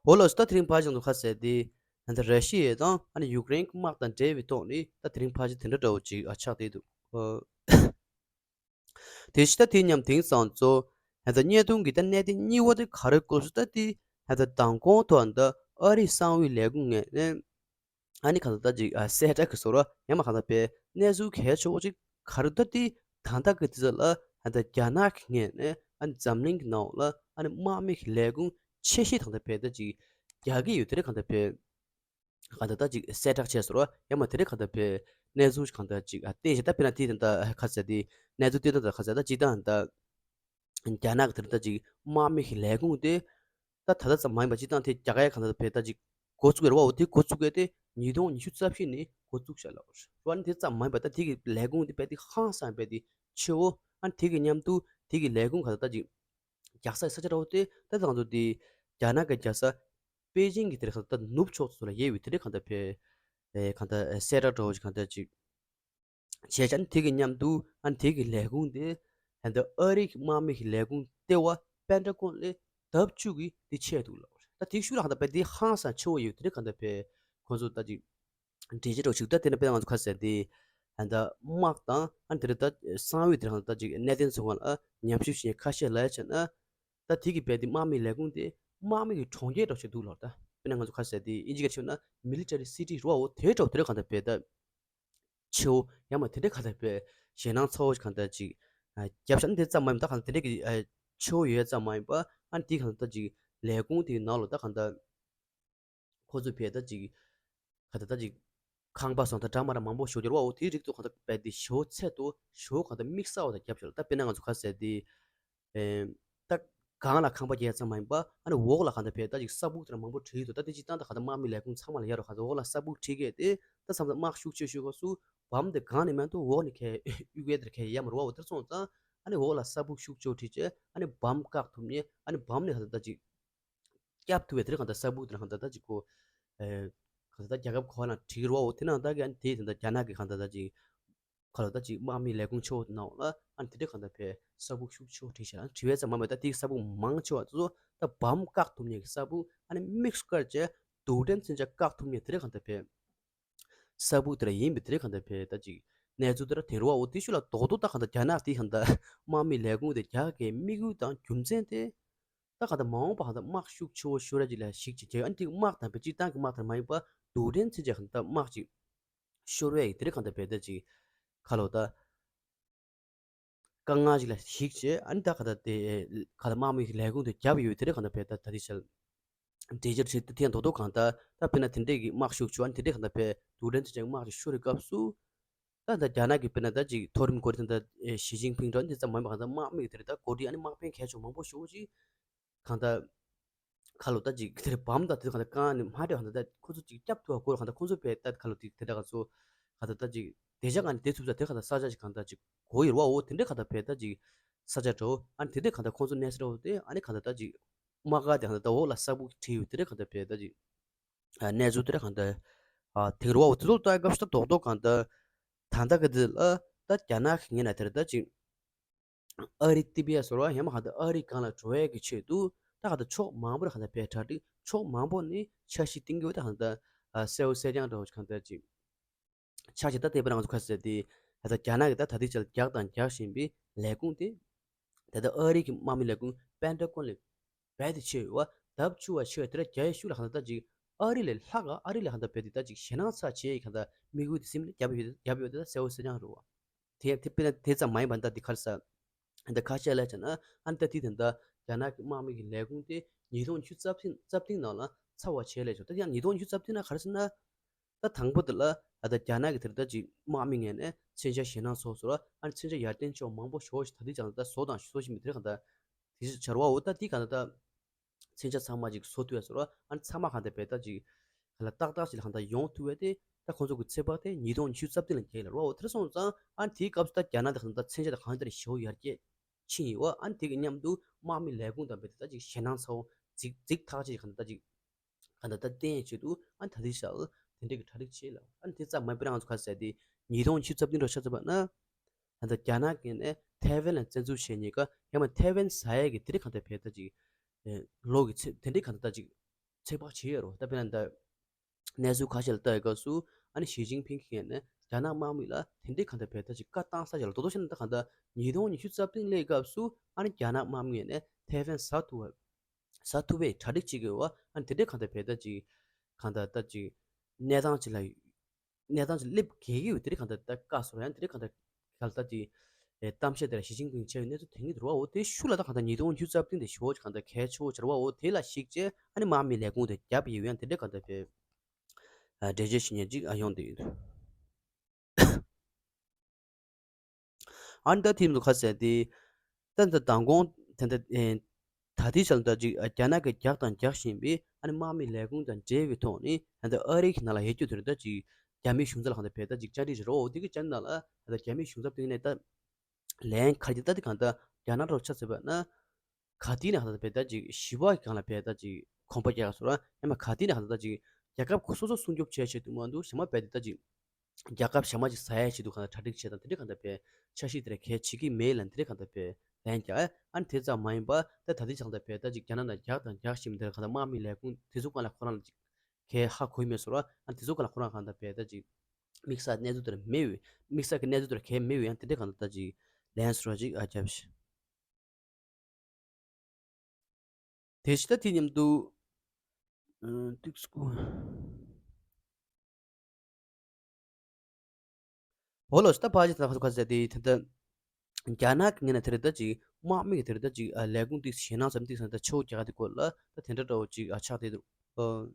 འོ་ལགས་སོ། ད་དེ་རིང་ཕར་ཞིག་ཏུ་ཁ་གསལ་ཏེ་ད་ལྟ་ར་ཤི་ཡ་དང་ཨ་ནི་ཡུཀ་རེན་གྱི་དམག་དང་འབྲེལ་བའི་ཐོག་ནས་ད་དེ་རིང་ཕར་ཞིག་དེ་འདྲ་འདྲ་བོ་ཅིག་ཨ་ཆགས་བསྡད་འདུག་དེ་ཕྱི་ད་དེ་མཉམ་དེང་སང་ཚོ་ད་ལྟ་བརྙན་ཐུང་གི་ད་གནད་དོན་གཉིས་པ་དེ་ག་རེ་སྐོར་སུ་ད་དེ་ད་ལྟ་མདང་དགོང་ཐོག་ད་ཨ་རིའི་གསང་བའི་ལས་ཁུངས་ངོས་ནས་ཨ་ནི་གང་ལྟར་ད་ཅིག་ཨ་གསལ་བསྒྲགས་ཀྱི་བཟོ་འདྲ་ཡང་མ་གང་ལྟར་བས་གནས་ཚུལ་གལ་ཆེ་བོ་ཅིག་ག་རེ་ད་དེ་ད་ལྟ་གི་དུས་ཚོད་ལ་ད་ལྟ་རྒྱ་ནག་གི་ངོས་ནས་ཨ་ནི་འཛམ་གླིང་གི་ནང་ལ་ཨ་ནི་དམག་མི་གི་ལས་ཁུངས་ཆེ་ཤོས་གང་ལྟར་བས་ད་ཅིག་རྒྱག་གི་ཡོད་དེ་རེད་གང་ལྟར་བས། གང་ལྟར་ད་ཅིག་གསལ་བསྒྲགས་བྱས་སོང་ར། ཡང་མ་དེ་རེད་གང་ལྟར་བས་གནས་ཚུལ་གང་ལྟར་ཅིག་ཨ་བསྟན་བྱས་ད་དཔེར་ན་དེ་ད་ལྟ་ཁ་ཟེར་དེ་གནས་ཚུལ་བསྟན་ད་ད་ཁ་ཟེར་ད་ཅིག་ད་ད་རྒྱ་ནག་གི་དེ་ད་ཅིག་དམག་མི་གི་ལས་ཁུངས་དེ་ད་ད་ལྟ་ཙམ་མ་ཡིན་པ་སྤྱིར་བཏང་དེ་རྒྱ་གར་གང་ལྟར་བས་ད་ཅིག་འགོ་བཙུགས་ཡོད་རེད་བ། འོ་དེ་འགོ་བཙུགས་ཡས་དེ་ཉིས་སྟོང་ཉི་ཤུ་རྩ་བཞི་ནས་འགོ་བཙུགས་བཞག་ལ་ར། དེ་ཙམ་མ་ཡིན་པ་ད་དེ་གི་ལས་ཁུངས་དེ་བས་དེ་ཧང་སང་བས་དེ་ཆེ་བོ། ཨ་ནི་དེ་གི་མཉམ་དུ་དེ་གི་ལས་ཁུངས་གང་ལྟར་ད་ཅིག་རྒྱག་ས་ས་ཆ་འདྲ་བོ་དེ་ད་ང་ཚོ་དེ་རྒྱ་ནག་གི་རྒྱལ་ས་པེ་ཅིང་གི་དེར་གང་ལྟར་ནུབ་ཕྱོགས་སུ་ལ་ཡོད་པའི་དེ་འདྲ་གང་ལྟར་བས་གང་ལྟར་གསལ་བསྒྲགས་འདྲ་བོ་ཞིག་གང་ལྟར་ཅིག་བྱས་ཙང་དེ་གི་མཉམ་དུ་ཨ་ནི་དེ་གི་ལས་ཁུངས་དེ་ད་ལྟ་ཨ་རི་གི་དམག་མི་གི་ལས་ཁུངས་ལྟེ་བ་པེན་ཊ་གོན་ལས་ལྡབ་བཅུ་གི་དེ་ཆེ་འདུག་ལ། ད་དེ་ཤུགས་ལ་གང་ལྟར་བས་དེ་ཧང་སང་ཆེ་བོ་ཡོད་དེ་འདྲ་གང་ལྟར་བས་ཁོང་ཚོ་ད་ཅིག་འགྲེལ་བཤད་འདྲ་བོ་ཞིག་ད་དེ་ནས་དཔེར་ན་ང་ཚོ་ཁ་ཟེར་དེ་ད་ལྟ་དམག་དང་ཨ་ནི་དེ་རེད་ད་གསང་བའི་དེ་རང་ད་ཅིག་གནད་དོན་ཚོ་བ་ལ་ཉམས་ཞིབ་བྱེད་མཁན་ཁ་ཤས་ལ་བྱས་ན་ད་དེ་གི་རྦད་དེ་དམག་མིའི་ལས་ཁུངས་དེ་དམག་མི་གི་གྲོང་ཁྱེར་འདྲ་བོ་ཞིག་འདུག་ལ། ད་དཔེར་ན་ང་ཚོ་ཁ་ཟེར་དེ་ཨིན་ཇི་སྐད་བྱས་ན་military city རེད་བ། འོ་དེ་འདྲ་བོ་དེ་འདྲ་གང་ལྟར་རྦད་ད་ཆེ་བོ་ཡང་མ་དེ་འདྲ་གང་ལྟར་རྦད་ཞེད་སྣང་ཚ་བོ་གང་ལྟར་ཅིག་རྒྱབ་ཤ་ན་དེ་ཙམ་མ་ཡིན་པ་ད་གང་ལྟར་དེ་འདྲ་གི་ཆེ་བོ་ཡོད་ཙམ་མ་ཡིན་པ་ཨ་ནི་དེ་གང་ལྟར་ཅིག་ལས་ཁུངས་དེ་གི་ནང་ལ་ད་གང་ལྟར་ཁོ་ཚོས་བས་ད་ཅིག་ག་ད་ད་ཅིག་ ཁང་པ་སོང་ད་འདྲ་མ་འདྲ་མང་པོ་ཞིག་ཡོད་རེད་བ། འོ་དེའི་རིགས་དུ་གང་ལྟར་རྦད་དེ་ཞོ་ཚད་དུ་ཞོ་གང་ལྟར་དམིགས་བསལ་བ་དང་རྒྱབ་ཤོག་ལ། ད་དཔེར་ན་ང་ཚོ་ག་ཟེར་དེ། ཨེ། ད་སྒང་ལ་ཁང་པ་རྒྱག་ཙམ་མ་ཡིན་པ་ཨ་ནི་འོག་ལ་གང་ལྟར་བས་ད་ཅིག་ས་སྦུག་དེ་འདྲ་མང་པོ་བྲིས་འདུག་ད་དེ་ཅིག་ཏང་ད་གང་ལྟར་དམག་མི་ལས་ཁུངས་ཚང་མ་ལ་ཡར་རོ་གང་ལྟར་འོག་ལ་ས་སྦུག་བྲིས་གས་དེ་ད་མཚམས་མཚམས་དམག་ཤུགས་ཆེ་ཤོས་སྐབས་སུ་བམ་དེ་སྒང་ནས་མ་གཏོགས་འོག་ནས་ཁའི་གཡུག་གས་དེ་ཁའི་ཡ་མ་རོ་བ། འོ་དེར་སོང་ཙང་ཨ་ནི་འོག་ལ་ས་སྦུག་ཤུགས་ཆེ་བྲིས་བྱས་ཨ་ནི་བམ་བཀག་ཐུབ་ནས་ཨ་ནི་བམ་ནས་གང་ལྟར་ད་ཅིག་བསྐྱབ་ཐུབ་པའི་དེ་རིང་གང་ལྟར་ས་སྦུག་དེ་རིང་གང་ལྟར་ད་ཅིག་གོ། ཨེ། གང་ལྟར་ད་རྒྱལ་ཁབ་ཁོ་ན་བྲིས་རོ། འོ་དེ་ནང་ད་གི་ཨ་ནི་དེ་དེ་འདྲ་རྒྱ་ནག་གི་གང་ལྟར་ད་ཅིག་ཁ་ལོ་ད་ཅིག་དམག་མི་ལས་ཁུངས་ཆེ་བོ་དེ་ནང་ལ་ཨ་ནི་དེ་འདྲ་གང་ལྟར་བས་ས་སྦུག་ཤུགས་ཆེ་བོ་བྲིས་བྱས་ཨ་ནི་བྲིས་པའི་ཙམ་མ་མེད། ད་དེ་ས་སྦུག་མང་ཆེ་བ་ཚོ་ད་བམ་བཀག་ཐུབ་མཁན་གྱི་ས་སྦུག་ཨ་ནི་དམིགས་སུ་བཀར་བྱས་རྡུལ་ཕྲན་མཚོན་ཆ་བཀག་ཐུབ་མཁན་དེ་འདྲ་གང་ལྟར་བས་ས་སྦུག་དེ་འདྲ་ཡིན་པའི་དེ་འདྲ་གང་ལྟར་བས་ད་ཅིག་གནས་ཚུལ་དེ་འདྲ་དེ་རུ་བ། འོ་དེ་ཤུ་ལ་རྡོག་རྡོག་ད་གང་ལྟར་རྒྱ་ནག་དེ་གང་ལྟར་དམག་མི་ལས་ཁུངས་དེ་རྒྱག་གི་དམིགས་ཡུལ་དང་རྒྱུ་མཚན་དེ། ད་གང་ལྟར་མ་འོངས་པ་གང་ལྟར་དམག་ཤུགས་ཆེ་བོ་ཤོར་ཡ་ཅིག་ལ་གཞིགས་ཅིག་བྱས་ཡོད། ཨ་ནི་དེ་དམག་དང་བའི་སྤྱིར་བཏང་གི་དམག་དེར་མ་ཡིན་པ་རྡུལ་ཕྲན་ཚན་ཆད་གང་ལྟར་དམག་ཅིག་ཤོར་བའི་དེ་རིགས་གང་ལྟར་བས་ད་ཅིག་ཁ་ལོ་ད་དཀའ་ངལ་ཅིག་ལ་གཞིགས་བྱས་ཨ་ནི་ད་གང་ལྟར་དེ་གང་ལྟར་དམག་མི་ལས་ཁུངས་དེ་རྒྱབ་ཡོད་དེ་རིགས་གང་ལྟར་བས་ད་ད་དེ་ཆ་ལ་འགྲེལ་བརྗོད་བྱེད་དུས་དེ་ཡང་རྡོག་རྡོག་གང་ལྟར་ད་དཔེར་ན་དེ་འདྲས་ཀྱི་དམག་ཤུགས་ཆེ་བ་ཨ་ནི་དེ་འདྲས་གང་ལྟར་བས་རྡུལ་ཕྲན་ཚན་ཆད་དམག་ཅིག་ཤོར་བའི་སྐབས་སུ། ད་ད་རྒྱ་ནག་གི་དཔེར་ན་ད་ཅིག་མཐོ་རིམ་འགོ་ཁྲིད་ད་ཞི་ཅིན་ཕིང་འདྲ་འདི་ཙམ་མ་ཡིན་པ་གང་ལྟར་དམག་མི་གི་དེར་ད་འགོ་ཁྲིད་ཨ་ནི་དམག་དཔོན་གལ་ཆེ་མང་པོ་ཞེ་པོ་ཅིག་གང་ལྟར་ཁ་ལོ་ད་ཅིག་དེར་བམ་ད་དེ་གང་ལྟར་རྐང་ནས་མ་སྤྲད་གང་ལྟར་ད་ཁོ་ཚོ་ཅིག་བསྐྱབ་ཐུབ་པ་དགོས་གང་ལྟར་ཁོ་ཚོ་བས་ད་ཁ་ལོ་དེ་དེ་འདྲ་ག་ཚོ་གང་ལྟར་ད་ཅིག་དེ་ཅག་གང་ནས་དེ་ཚུགས་ས་དེ་གང་ལྟར་ས་ཆ་ཅིག་གང་ལྟར་ཅིག་གོ་ཡོད་ར་བ། འོ་དེ་འདྲ་གང་ལྟར་བས་ད་ཅིག་ས་ཆ་འགྲོ་ཨ་ནི་དེ་འདྲ་གང་ལྟར་ཁོ་ཚོ་གནས་ས་འགྲོ་དེ་ཨ་ནི་གང་ལྟར་ད་ཅིག་དམག་སྒར་དེ་གང་ལྟར་ད་འོག་ལ་ས་སྦུག་བྲིས་ཡོད་དེ་འདྲ་གང་ལྟར་བས་ད་ཅིག་ཨ་གནས་ཚུལ་དེ་འདྲ་གང་ལྟར། ཨ་དེང་རུ་བ་འོ་དེ་ཚོ་ལྟ་སྐབས་སུ་ད་རྡོག་རྡོག་གང་ལྟར། ད་ལྟ་གི་དེ་ལ་ད་རྒྱ་ནག་གི་ངོས་ནས་དེར་ད་ཅིག་ཨ་རི་ཏི་པི་ཨ་ཟེར་བ་ཡང་མ་གང་ལྟར་ཨ་རི་སྒང་ལ་འགྲོ་ཡས་ཀྱི་ཆེད་དུ་ད་གང་ལྟར་ཕྱོགས་མང་པོར་གང་ལྟར་བས་གྲ་སྒྲིག་ཕྱོགས་མང་པོ་ནས་འཆར་གཞི་བཏིང་གི་ཡོད། ད་གང་ལྟར་ཨ་གསལ་བོ་གསལ་རྐྱང་འདྲ་བོ་གང་ལྟར་ཅིག་འཆར་གཞི་ད་ལྟའི་བར་ང་ཚོ་ཁ་གསལ་ཏེ་ད་ལྟ་རྒྱ་ནག་གི་ད་ད་ལྟའི་ཆར་རྒྱག་དང་རྒྱག་བཞིན་པའི་ལས་ཁུངས་དེ་ད་ལྟ་ཨ་རི་གི་དམག་མི་ལས་ཁུངས་པེན་ཊ་གོན་ལས་རྦད་དེ་ཆེ་བ་ལྡབ་བཅུ་བ་ཆེ་བ་དེ་འདྲ་རྒྱག་ཡས་ཤུགས་ལ་གང་ལྟར་ད་ཅིག་ཨ་རི་ལས་ལྷག་ག་ཨ་རི་ལས་གང་ལྟར་རྦད་དེ་ད་ཅིག་ཞེད་སྣང་ཚ་བྱེད་ཡས་གང་ལྟར་དམིགས་ཡུལ་དེ་སེམས་ནས་རྒྱབ་ཡོད་རྒྱབ་ཡོད་དེ་ད་གསལ་བོ་གསལ་རྐྱང་རེད་བ། དེ་དེ་དཔེར་ན་དེ་ཙམ་མ་ཡིན་པ་ད་འདི་ག་རེ་ཟ། འདི་ཁ་ཤས་ལས་བྱས་ན་ཨ་ནི་ད་དེ་དེ་འདྲ་རྒྱ་ནག་གི་དམག་མི་གི་ལས་ཁུངས་དེ་ཉིས་སྟོང་ཉི་ཤུ་རྩ་བདུན་རྩ་བདུན་ནང་ལ་ཚར་བ་བྱས་ལས་བྱུང་། ད་ཡང་ཉིས་སྟོང་ཉི་ཤུ་རྩ་བདུན་ན་ག་རེ་ཟེར་ན། ད་དང་པོ་དེ་ལ་ཨ་ད་རྒྱ་ནག་གི་དེར་ད་ཅིག་དམག་མི་ངོས་ནས་མཚོན་ཆ་ཞེད་སྣང་ཚོགས་སོང་ར་ཨ་ནི་མཚོན་ཆ་ཡར་བརྟན་ཆོག་མང་པོ་ཞོག་ཞིག་ད་དེ་ཀྱང་ད་བཟོ་དང་བཟོ་བཞིན་པའི་དེ་གང་ད་དེ་ཞིག་བྱ་བ་འོ་ད་དེ་གང་ད་མཚོན་ཆ་ཚང་མ་ཅིག་བཟོ་ཐུབ་ཡ་སོང་ར་ཨ་ནི་ཚང་མ་གང་ད་བས་ད་ཅིག་ག་ལ་ཏག་ཏག་ཅིག་ལ་གང་ད་ཡོང་ཐུབ་བས་དེ་ད་ཁོང་ཚོ་གི་ཚོད་དཔག་དེ་ཉིས་སྟོང་ཉི་ཤུ་རྩ་བདུན་ལ་རྒྱལ་ལ་ར་འོ་དེར་སོང་ཙང་ཨ་ནི་དེའི་སྐབས་སུ་ད་རྒྱ་ནག་དེ་གང་ད་མཚོན་ཆ་དེ་གང་ལྟར་ཞེ་པོ་ཡར་རྒྱས་ཕྱིན་ཡོད་བ། ཨ་ནི་དེ་གི་མཉམ་དུ་དམག་མི་ལས་ཁུངས་དང་བས་དེ་ད་ཅིག་ཞེད་སྣང་ཚ་བོ་ཙིག་ཙིག་ཐག་ཆོད་གང་ད་ད་ཅིག་གང་ད་ད་བསྟན་ཡས་ཆེད་དུ་ཨ་ནི་ད་དེ་ཞག་དེ་འདྲས་ཀྱི་གྲ་སྒྲིག་བྱེད་ལ་ཨ་ནི་དེ་ཙམ་མ་པིར་ང་ཚོ་ཁ་གསལ་ཏེ་ཉིས་སྟོང་ཉི་ཤུ་རྩ་བདུན་རུ་ཆ་ཚ་བ་ན་ད་ད་རྒྱ་ནག་གི་ནས་ཐའེ་ཝན་ལ་བཙན་འཛུལ་བྱས་ཉེ་ཀ་ཡང་མ་ཐའེ་ཝན་ཟ་ཡས་ཀྱི་དེ་འདྲས་གང་ད་བས་ད་ཅིག་ལོ་གི་ཚེ་དེ་འདྲས་གང་ད་ད་ཅིག་ཚོད་དཔག་བྱེད་ཡོད་རོ། ད་དཔེར་ན་ད་གནས་ཚུལ་ཁ་ཤས་ལ་ལྟ་ཡི་སྐབས་སུ་ཨ་ནི་ཞི་ཅིན་ཕིང་གིས་ནས་རྒྱ་ནག་དམག་མི་ལ་དེ་འདྲའི་གང་ལྟར་བས་ད་ཅིག་བཀའ་བཏང་ས་ཞིག་ལ་རྡོག་རྡོག་བཤད་ན་ད་གང་ལྟར་ཉིས་སྟོང་ཉི་ཤུ་རྩ་བདུན་ལོའི་སྐབས་སུ་ཨ་ནི་རྒྱ་ནག་དམག་མི་ནས་ཐའེ་ཝན་ཟ་ཐུབ་པ་ཟ་ཐུབ་པའི་གྲ་སྒྲིག་བྱེད་དགོས་པ་ཨ་ནི་དེ་འདྲའི་གང་ལྟར་བས་ད་ཅིག་གང་ལྟར་ད་ཅིག་གནས་སྟངས་ཅིག་ལ་གནས་སྟངས་ཅིག་སླེབས་གལ་གི་ཡོད་དེ་འདྲའི་གང་ལྟར་ད་བཀའ་སོར་ཡང་དེ་འདྲའི་གང་ལྟར་གང་ལྟར་ཅིག་གཏམ་བཤད་དེ་ལ་ཞི་ཅིན་ཕིང་བྱས་པའི་གནས་ཚུལ་དེ་ཉིད་རུ་བ་འོ་དེ་ཤུ་ལ་ད་གང་ལྟར་ཉིས་སྟོང་ཉི་ཤུ་རྩ་བདུན་དེ་ཞོ་གང་ལྟར་གལ་ཆེ་བོ་ཆེ་རུ་བ་འོ་དེ་ལ་གཞིགས་བྱས་ཨ་ནི་དམག་མི་ལས་ཁུངས་དེ་རྒྱབ་ཡོད་ཡང་དེ་འདྲའི་གང་ལྟར་བས། ཨ་འགྲེལ་བརྗོད་ཞུ་མཁན་ཅིག་ཨ་ཡོང་བསྡད་ཡོད། ཨ་ནི་ད་ཐིམ་དུ་ཁ་གསལ་ཏེ། ད་ད་མདང་དགོང་དེ་འདྲ་ཨེ། ད་ལྟའི་ཆར་ད་ཅིག་རྒྱ་ནག་གི་རྒྱག་དང་རྒྱག་བཞིན་པའི་ཨ་ནི་དམག་མི་ལས་ཁུངས་དང་འབྲེལ་བའི་ཐོག་ནས་ད་ལྟ་ཨ་རི་གི་ནང་ལ་ཡོད་རྒྱུ་དེ་རེད། ད་ཅིག་རྒྱ་མིའི་གཞུང་ཚབ་ལ་གང་ལྟར་བས་ད་ཅིག་བཅར་འདྲི་བྱེད་རོགས་འོ་དེ་གི་བཅར་ནང་ལ་ད་ལྟ་རྒྱ་མིའི་གཞུང་ཚབ་དེ་ནས་ད་ལན་ག་རེ་ད་དེ་གང་ལྟར་རྒྱ་ནག་རོགས་ཆ་ཟེར་བ་ན། ག་དུས་ནས་གང་ལྟར་བས་ད་ཅིག་ཞི་བ་གི་སྒང་ལ་བས་ད་ཅིག་གོམ་པ་རྒྱག་སོང་ར་ཡང་མ་ག་དུས་ནས་གང་ལྟར་ད་ཅིག་རྒྱལ་ཁབ་ཁོ་སོ་སོ་སྲུང་སྐྱོབ་བྱས་བྱས་དུ་མ་འདུག་ཞེ་མ་བས་དེ་ད་ཅིག་རྒྱལ་ཁབ་ཞེ་མ་ཅིག་ཟ་ཡས་བྱེད་དུ་གང་ལྟར་གྲ་སྒྲིག་བྱས་དང་དེ་འདྲ་གང་ལྟར་བས་འཆར་གཞི་དེ་ར་གལ་བྱེད་ཀྱི་མེད་ལ་དེ་འདྲ་གང་ལྟར་བས་ལན་རྒྱག་ཨ་ནི་དེ་ཙམ་མ་ཡིན་པ་ད་ད་ལྟའི་ཆ་གང་ལྟར་བས་ད་ཅིག་རྒྱ་ནག་ནང་རྒྱག་དང་རྒྱག་བཞིན་པ་དེ་ར་གང་ལྟར་དམག་མི་ལས་ཁུངས་དེ་ཚོ་གང་ལ་ཁོ་རང་ལ་ཅིག་གལ་ཧ་གོ་ཡི་མེད་སོང་ར་ཨ་ནི་དེ་ཚོ་གང་ལ་ཁོ་རང་གང་ལྟར་བས་ད་ཅིག་དམིགས་བསལ་གནས་ཚུལ་དེ་ར་མེད་བས་དམིགས་བསལ་གྱི་གནས་ཚུལ་དེ་ར་གལ་མེད་བས་ཡང་དེ་འདྲ་གང་ལྟར་ད་ཅིག་ལན་སོང་ར་ཅིག་ཨ་རྒྱབ་ཤི། དེ་ཕྱི་ད་དེ་མཉམ་དུ། ཨ། ཏིག་སྐུ། འོ་ལོ་ད་ཕ་ཇི་ད་ཁ་ཁ་ཟེར་དེ་ད་ལྟ་རྒྱ་ནག་གི་ངོས་ནས་དེ་རེད་ད་ཅིག་དམག་མི་གི་དེ་རེད་ད་ཅིག་ཨ་ལས་ཁུངས་ཏིག་ཞེད་སྣང་ཙམ་ཏིག་ཙམ་ད་ཆེ་བོ་རྒྱག་ག་དེ་སྐོར་ལ་ད་དེ་འདྲ་འདྲ་བོ་ཅིག་ཨ་ཆགས་བསྡད་འདུག་ཨ།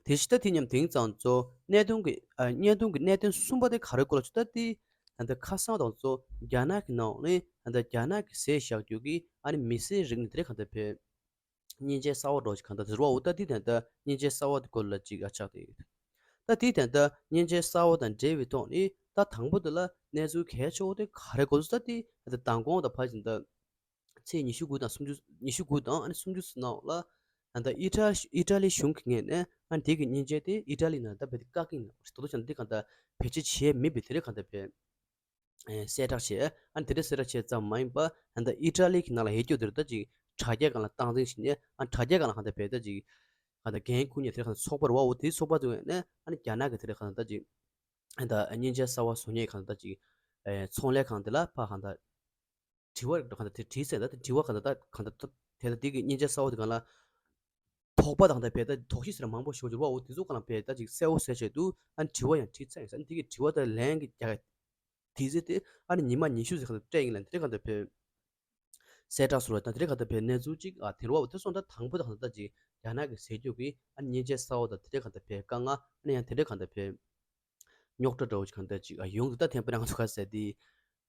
དེ་བཞིན་ད་དེ་མཉམ་དེང་ཙང་ཚོ་གནད་དོན་གྱི་ཨ་གནད་དོན་གྱི་གནད་དོན་གསུམ་པ་དེ་ག་རེ་སྐོར་ལ་ཆུ་ད་དེ་ད་ལྟ་ཁ་སང་དང་ཚོ་རྒྱ་ནག་གི་ནང་ནས་ད་ལྟ་རྒྱ་ནག་གི་ཟས་བཞག་རྒྱུ་གི་ཨ་ནི་མི་སེར་རིགས་ནི་དེ་རེད་གང་ལྟར་བས། མཉེན་ཆས་གསར་བ་འགྲོ་ཞིག་གང་ལྟར་ཟེར་བ་འོ་ད་དེ་ད་ལྟ་མཉེན་ཆས་གསར་བ་དེ་སྐོར་ལ་ཅིག་ཨ་ཆགས་དེ་ཡོད། ད་དེ་ད་ལྟ་མཉེན་ཆས་གསར་བ་དང་འབྲེལ་བའི་ཐོག་ནས་ད་དང་པོ་དེ་ལ་གནས་ཚུལ་གལ་ཆེ་བོ་དེ་ག་རེ་གོ་ཚུལ་ད་དེ་ད་ལྟ་མདང་དགོང་དང་ཕར་ཕྱིན་ད། ཚེས་ཉི་ཤུ་དགུ་དང་སུམ་ཅུ། ཉི་ཤུ་དགུ་དང་ཨ་ནི་སུམ་ཅུ་ནང་ལ་ད་ལྟ་ཨི་ཊ་ཨི་ཊ་ལི་གཞུང་གི་ངོས་ནས་ཨ་ནི་དེ་གི་མཉེན་ཆས་དེ་ཨི་ཊ་ལི་ནང་ད་བེད་བཀག་གིན་ད་དོ་དོ་ཅང་དེ་གང་ལྟར་བེད་སྤྱོད་བྱས་མེད་པའི་དེ་རེད་གང་ལྟར་བེད་གསལ་བསྒྲགས་བྱས། ཨ་ནི་དེ་འདྲ་གསལ་བསྒྲགས་བྱས་ཙམ་མ་ཡིན་པ་ད་ལྟ་ཨི་ཊ་ལི་གི་ནང་ལ་ཡོད་རྒྱུ་དེ་རེད་ད་ཅིག་དྲ་རྒྱ་སྒང་ལ་སྟངས་འཛིན་བྱས་ནས་ཨ་ནི་དྲ་རྒྱ་སྒང་ལ་གང་ལྟར་བེད་ད་ཅིག་གང་ལྟར་འགན་འཁུར་མཁན་དེ་རེད་གང་ལྟར་ཚོགས་པ་རེད་བ། འོ་དེའི་ཚོགས་པ་དེ་ངོས་ནས་ཨ་ནི་རྒྱ་ནག་གི་དེ་རེད་གང་ལྟར་ད་ཅིག་ཨ་ནི་ད་མཉེན་ཆས་གསར་བ་བཟོ་མཁན་གང་ལྟར་ད་ཅིག་ཨེ་ཚོང་ལས་ཁང་དེ་ལ་ཕར་གང་ལྟར་དྲི་བ་རིགས་གང་ལྟར་དེ་དྲིས་ཚེ་ད་དེ་དྲི་བ་གང་ལྟར་ད་གང་ལྟར་དེ་ལ་དེ་གི་མཉེན་ཆས་གསར་བ་དེ་གང་ལ་དོགས་པ་དང་ད་བེད་ད་དོགས་གཞི་ཟེར་མང་པོ་ཞིག་འབྱོར་བ་འོ་དེ་ཚོ་གང་ལ་བེད་ད་ཅིག་གསལ་བོ་གསལ་བྱས་འདུག་ཨ་ནི་དྲི་བ་ཡང་དྲིས་ཚར་ཡིན་ས་ཨ་ནི་དེ་གི་དྲི་བ་དང་ལན་གྱི་རྒྱ་དེ་ཚེ་དེ་ཨ་ནི་ཉི་མ་ཉི་ཤུ་ཟེར་གང་ལྟར་སྤྲད་ཡིན་ལ་དེ་གང་ལྟར་བེད་གསལ་བསྒྲགས་སུ་ར་དང་དེ་འདྲ་གང་ལྟར་བེད་གནས་ཚུལ་ཅིག་ཨ་དེ་རུ་བ་འོ་དེ་སོང་ད་དང་པོ་ད་གང་ལྟར་ད་ཅིག་རྒྱ་ནག་གི་ཟས་རྒྱུ་གི་ཨ་ནི་མཉེན་ཆས་གསར་བ་དང་དེ་འདྲ་གང་ལྟར་བེད་དཀའ་ངལ་ཨ་ནི་ཡང་དེ་འདྲ་གང་ལྟར་བེད། རྙོག་དྲ་འདྲ་བོ་ཅིག་གང་ལྟར་ཅིག་ཨ་ཡོང་འདུག་ད་ཐེངས་དཔེར་ན་ང་ཚོ་ག་ཟེར་དེ་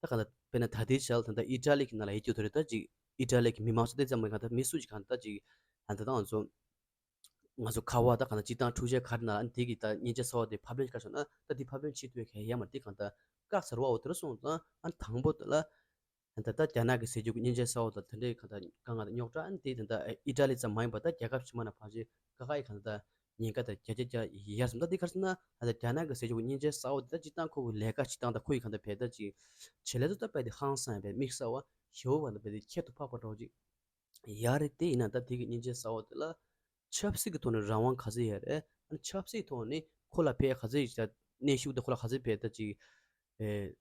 ད་གང་ལྟར་དཔེར་ན་ད་ལྟའི་ཆར་ད་ལྟ་ཨི་ཊ་ལི་གི་ནང་ལ་ཡོད་རྒྱུ་དེ་རེད་ད་ཅིག་ཨི་ཊ་ལི་གི་མི་མང་ཚོ་དེ་ཙམ་མ་གང་ལྟར་མི་སུ་ཅིག་གང་ལྟར་ཅིག་ད་ལྟ་ང་ཚོ་ང་ཚོ་ཁ་བ་ད་གང་ལྟར་སྤྱི་བཏང་འཕྲུལ་ཆས་ག་རེ་ན་ཨ་ནི་དེ་གི་ད་མཉེན་ཆས་གསར་བ་དེ་ཕབ་ལེན་བྱེད་ཀ་སོང་ན་ད་དེ་ཕབ་ལེན་བྱེད་ཐུབ་ཡ་གང་ཡང་མ་རེད་དེ་གང་ལྟར་བཀག་ཚར་བ་འོ་དེ་རུ་སོང་ཙང་ཨ་ནི་དང་པོ་དེ་ལ་ད་ལྟ་རྒྱ་ནག་གི་ཟས་རྒྱུ་གི་མཉེན་ཆས་གསར་བ་དང་དེ་འདྲའི་གང་ལྟར་དཀའ་ངལ་དང་རྙོག་དྲ་ཨ་ནི་དེ་ད་ལྟ་ཨི་ཊ་ལི་ཙམ་མ་ཡིན་པ་ད་རྒྱལ་ཁབ་ཕྱི་མ་ན་ཕལ་ཆེར་ཀ་ཁ་ཡི་གང་ལྟར་ཉེན་ཁ་དང་བརྒྱ་ཆ་བརྒྱ་ཡར་སོང་ད་དེ་ག་རེ་ཟེར་ན་ད་ལྟ་རྒྱ་ནག་གི་ཟས་རྒྱུ་གི་མཉེན་ཆས་གསར་བ་དེ་ད་སྤྱི་བཏང་ཁོ་གི་ལས་ཀ་བྱེད་སྟངས་དང་ཁོ་ཡི་གང་ལྟར་བེད་ད་ཅིག་བྱེད་ལས་ཚོ་ད་རྦད་དེ་ཧང་སང་ཡ་རྦད་དམིགས་བསལ་བ་ཞེ་བོ་གང་ལྟར་རྦད་དེ་ཁྱད་དུ་འཕགས་པ་འདྲ་བོ་ཅིག་ཡ་རེད། དེ་ཡིན་ན་ད་དེ་གི་མཉེན་ཆས་གསར་བ་དེ་ལ་ཆབ་སྲིད་ཀྱི་ཐོག་ནས་རང་དབང་ག་ཚོད་ཡོད་རེད། ཨ་ནི་ཆབ་སྲིད་ཐོག་ནས་ཁོ་ལ་ཕན་ག་ཚོད་ཡོད་ཀྱང་གནོན་ཤུགས་དེ་ཁོ་ལ་ག་ཚོད་ཕན་ད་ཅིག་ཨེ་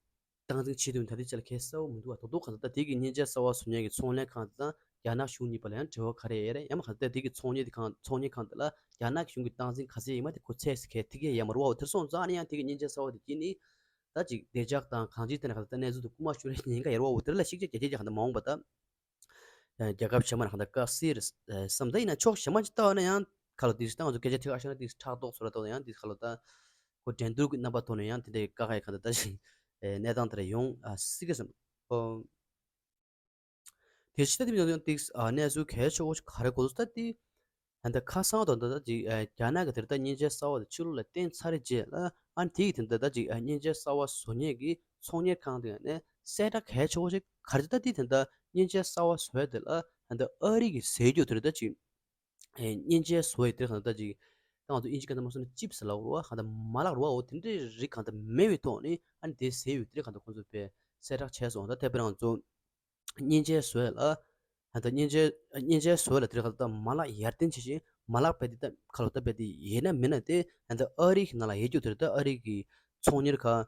སྟངས་འཛིན་བྱེད་དུས་ད་ལྟའི་ཆ་ལ་གལ་གསལ་བོ་མི་འདུག་བ། དོ་དོ་གང་ལྟར་ད་དེ་གི་མཉེན་ཆས་གསར་བ་བཟོ་མཁན་གྱི་ཚོང་ལས་ཁང་དེ་དང་རྒྱ་ནག་གཞུང་གཉིས་བར་ལ་ཡང་འབྲེལ་བ་ག་རེ་ཡོད་རེད། ཡང་མ་གང་ལྟར་དེ་གི་ཚོང་གཉེར་དེ་ཁང་ཚོང་གཉེར་ཁང་དེ་ལ་རྒྱ་ནག་གཞུང་གི་སྟངས་འཛིན་ག་ཚོད་ཡིན་མ་དེ་ཁོ་ཚད་གལ་ཐིག་གེ་ཡང་མ་རུ་བ། འོ་དེར་སོང་ཙང་ཨ་ནི་ཡང་དེ་གི་མཉེན་ཆས་གསར་བ་དེ་གྱིས་ནི་ད་ཅིག་བདེ་འཇགས་དང་གང་ཅིའི་ཐད་ནས་གང་ལྟར་གནས་ཚུལ་དེ་རྐུ་མ་ཤོར་བའི་ཉེན་ཁ་ཡོད་རེད་བ། འོ་དེ་ལ་ཤིག་ཅིག་རྒྱ་སྐྱེད་ཀྱི་གང་ལྟར་མ་འོངས་པ་ད་རྒྱལ་ཁབ་ཕྱི་མ་ལ་གང་ལྟར་དཀའ་སེལ་བསམ། ད་ཡིན་ན་ཕྱོགས་གཞན་མ་ཅིག་ལྟ་བ་ན་ཡང་ཁ་ལོ་དེ་ད་ང་ཚོ་སྐད་ཆ་ཐོས་ཨ་ཤ་ན་དེ་ཕྲག་དོག་ཚོ་ལ་ལྟ་བ་ན་ཡང་དེ་ཁ་ལོ་ད་ཁོ་འགྲན་བསྡུར་གྱི་རྣམ་པ་ཐོག་ནས་ཡང་དེ་འདྲའི་དཀའ་ཁག་གི་གང་ལྟར་ད་ཅིག་གནས་སྟངས་དེ་ར་ཡོང་ཨ་སྲིད་ཀྱི་བསམ། ཨོ། དེ་ཕྱི་ད་དེ་མི་ཡོང་ཏིག་ཨ་གནས་ཚུལ་གལ་ཆེ་བོ་ཞིག་ག་རེ་གོ་ཚུལ་ད་དེ་ད་ལྟ་ཁ་སང་དང་ད་ལྟ་ཅིག་ཨ་རྒྱ་ནག་གི་དེར་ད་མཉེན་ཆས་གསར་བ་དེ་ཕྱི་ལོགས་ལ་བཏོན་ཚར་རེད་རྗེས་ལ་ཨ་དེ་ཡི་དེ་ད་ད་ཅིག་ཨ་མཉེན་ཆས་གསར་བ་བཟོ་མཁན་གྱི་ཚོང་གཉེར་ཁང་དེ་ནས་གསལ་བསྒྲགས་གལ་ཆེ་བོ་ཞིག་ག་རེ་ད་དེ་ད་ལྟ་མཉེན་ཆས་གསར་བ་བཟོ་ཡ་དེ་ལ་ད་ལྟ་ཨ་རི་གི་ཟས་རྒྱུ་དེ་རེད་ད་ཅིག་ཨེ་མཉེན་ཆས་བཟོ་ཡི་དེ་གང་ལྟར་ཅིག་ད་ང་ཚོ་དབྱིན་ཇི་སྐད་ནང་མ་སོང་ན་ཅིབ་སི་ལབ་རུ་བ་གང་ལྟར་མ་ལག་རུ་བ་འོ་དེ་འདྲའི་རིགས་གང་ལྟར་མེད་པའི་ཐོག་ནས་ཨ་ནི་དེ་ཟས་ཡོད་དེ་གང་ལྟར་ཁོང་ཚོ་དཔེ་གསལ་བསྒྲགས་བྱས་སོང་། ད་དེ་དཔེར་ང་ཚོ་མཉེན་ཆས་བཟོ་ཡ་ལ་ད་ལྟ་མཉེན་ཆས་མཉེན་ཆས་བཟོ་ཡ་ལ་དེ་གང་ལྟར་མ་ལག་ཡར་ལྡན་བྱེད་བཞིན་མ་ལག་དཔེ་དེ་ད་ཁ་ལོ་ད་དཔེ་དེ་ཡིན་ན་མིན་ན་དེ་ད་ལྟ་ཨ་རི་གི་ནང་ལ་ཡོད་རྒྱུ་དེ་རེད། ད་ཨ་རི་གི་ཚོང་གཉེར་ཁང་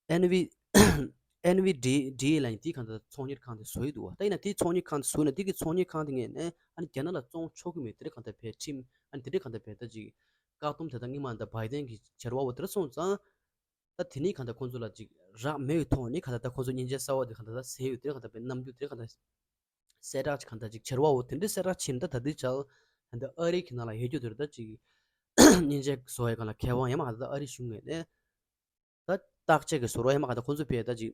ཨེན་ཝི་ཨེན་ཝི་ཌི་ལ་ཡིན་དེའི་གང་ལྟར་ཚོང་གཉེར་ཁང་དེ་བཟོ་ཡི་འདུག་བ། ད་ཡིན་ན་དེའི་ཚོང་གཉེར་ཁང་དེ་བཟོས་ན་དེ་གི་ཚོང་གཉེར་ཁང་དེ་ངོས་ནས་ཨ་ནི་རྒྱ་ནག་ལ་བཙོང་ཆོག་གི་མེད་དེ་འདྲ་གང་ལྟར་བས་ཁྲིམས་ཨ་ནི་དེ་འདྲ་གང་ལྟར་བས་ད་ཅིག་བཀག་སྡོམ་དེ་དག་སྔོན་མ་ད་བྷའི་ཌེན་གྱིས་བྱས་ར་བ་འོ་དེ་འདྲ་སོང་ཙང་ད་དེ་ནས་གང་ལྟར་ཁོང་ཚོ་ལ་ཅིག་རག་མེད་པའི་ཐོག་ནས་གང་ལྟར་ད་ཁོང་ཚོ་མཉེན་ཆས་གསར་བ་དེ་གང་ལྟར་ད་ཟས་ཡོད་དེ་གང་ལྟར་བས་རྣམ་འགྱུར་དེ་གང་ལྟར་གསལ་བསྒྲགས་ཅིག་གང་ལྟར་ཅིག་བྱས་ར་བ་འོ་དེ་འདྲ་གསལ་བསྒྲགས་བྱས་ནས་ད་ད་ལྟའི་ཆར་ད་ལྟ་ཨ་རི་གི་ནང་ལ་ཡོད་རྒྱུ་དེ་རེད། ད་ཅིག་མཉེན་ཆས་བཟོ་བའི་སྒང་ལ་མཁས་དབང་ཡང་མ་གང་ལྟར་ཨ་རི་གཞུང་ངོས་ནས། ད་བརྟག་དཔྱད་ཀྱི་ཟུར་བ་ཡང་མ་གང་ལྟར་ཁོང་ཚོས་བས་ད་ཅིག་